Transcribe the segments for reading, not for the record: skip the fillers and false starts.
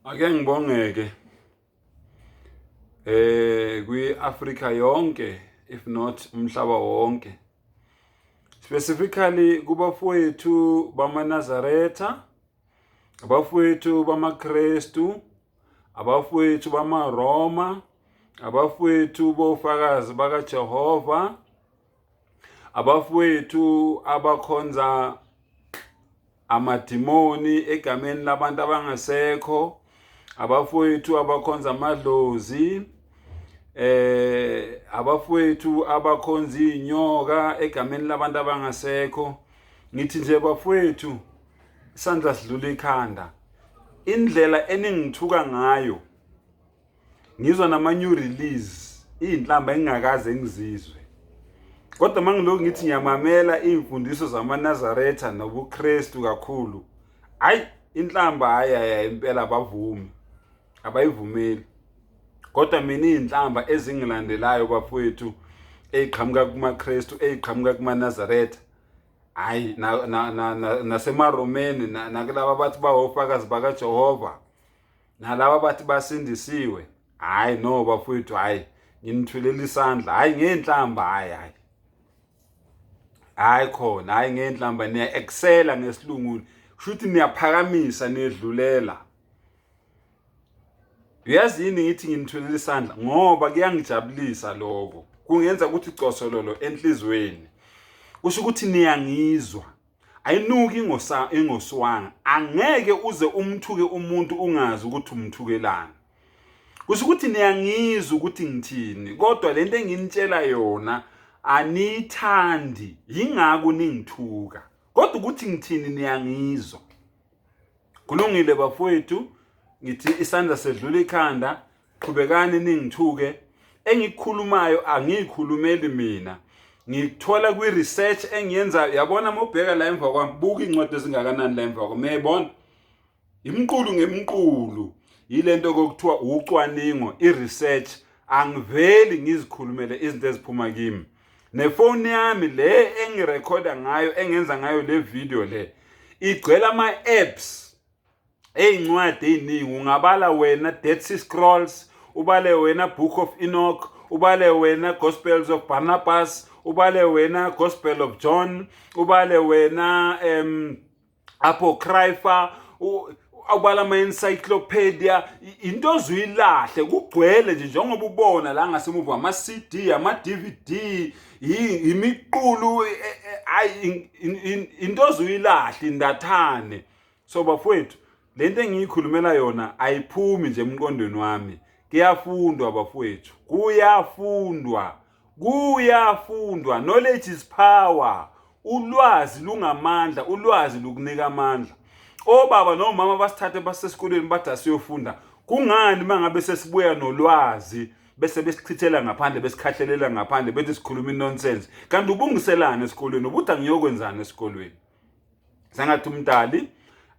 Ake ngibongeke kwi-Afrika yonke, if not umhlaba wonke. Specifically kubafowethu bamaNazaretha, abafowethu bamaKrestu, abafowethu bamaRoma, abafowethu bofakazi bakaJehova, abafowethu abakhonza amadimoni egameni labantu abangasekho, abafowethu abakhonza amadlozi, abafowethu abakhonza inyoka egameni labantu abangasekho. Ngithi nje bafowethu, isandla sidlula ikhanda. Indlela eningithuka ngayo, ngizwa nama new release, iy'nhlamba engingakaze ngizizwe. Kodwa mangilokhu ngithi ngiyamamela iy'mfundiso zamaNazaretha nobuKristu kakhulu, hhayi inhlamba, hhayi hhayi impela abavumi, abayivumeli. Kodwa mina iy'nhlamba ezingilandelayo bafowethu, ey'qhamuka kumaKristu, ey'qhamuka kumaNazaretha, hhayi nasemaRomeni, nakulaba bathi bawofakazi bakaJehova, nalaba bathi basindisiwe, hhayi no bafowethu, hhayi nginithulela isandla, hhayi ngenhlamba, hhayi hhayi hhayi khona, hhayi ngenhlamba, niya-excela ngesilungu, kusho ukuthi niyaphakamisa, niyedlulela. Uyazi yini ngithi nginithulela isandla? Ngoba kuyangijabulisa lokho, kungenza ukuthi cosololo enhlizweni, kusho ukuthi niyangizwa. Ayinuki ingoswanga, angeke uze umthuke umuntu ungazi ukuthi umthukelani. Kusho ukuthi niyangizwa ukuthi ngithini, kodwa lento enginitshela yona aniyithandi, yingakho ningithuka. Kodwa ukuthi ngithini niyangizwa. Kulungile bafowethu, ngithi isandla sedlula ikhanda, qhubekani ningithuke. Engikukhulumayo angiyikhulumeli mina, ngikuthola kwi-research engiyenzayo. Yabona uma ubheka la emva kwami, buka iy'ncwadi ezingakanani la emva kwami, uyayibona imiqulu ngemiqulu. Yile nto kokuthiwa ucwaningo, i-research. Angiveli ngizikhulumele izinto eziphuma kimi. Nefoni yami le engirekhoda ngayo, engenza ngayo le video le, igcwele ama-apps ey'ncwadi ey'ningi. Ungabala wena Dead Sea Scrolls, ubale wena Book of Enoch, ubale wena Gospels of Barnabas, ubale wena Gospel of John, ubale wena Apocrypha, ubala ama-encyclopedia, into ozuyilahle kugcwele nje njengoba ubona la ngasemuva, ama-CD, ama-DVD, imiqulu, ayi into ozuyilahle indathane. So bafowethu, lento engiyikhulumela yona ayiphumi nje emqondweni wami. Kuyafundwa bafowethu, kuyafundwa, kuyafundwa. Knowledge is power. Ulwazi lungamandla, ulwazi lukunika amandla. Obaba nomama basithathe basesikolweni bathi asiyofunda. Kungani mangabe sesibuya nolwazi bese besichithela ngaphandle, besikhahlelela ngaphandle, bethi sikhuluma i-nonsense? Kanti ubungiselana esikolweni, ubuthi angiyokwenzani esikolweni? Sengathi umdali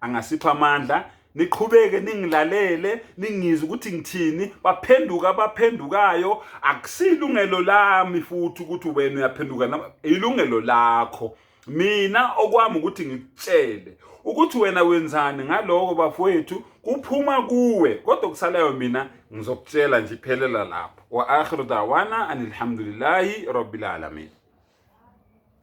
angasipha amandla, niqhubeke ningilalele, ningizwe ukuthi ngithini. Baphenduka abaphendukayo, akusilungelo lami futhi ukuthi wena uyaphenduka, ilungelo lakho. Mina okwami ukuthi ngikutshele ukuthi wena wenzani ngaloko bafowethu, kuphuma kuwe, kodwa kusalayo mina ngizokutshela nje, iphelela lapho. Wa akhiru dawana anilhamdulillahi rabbil alamin.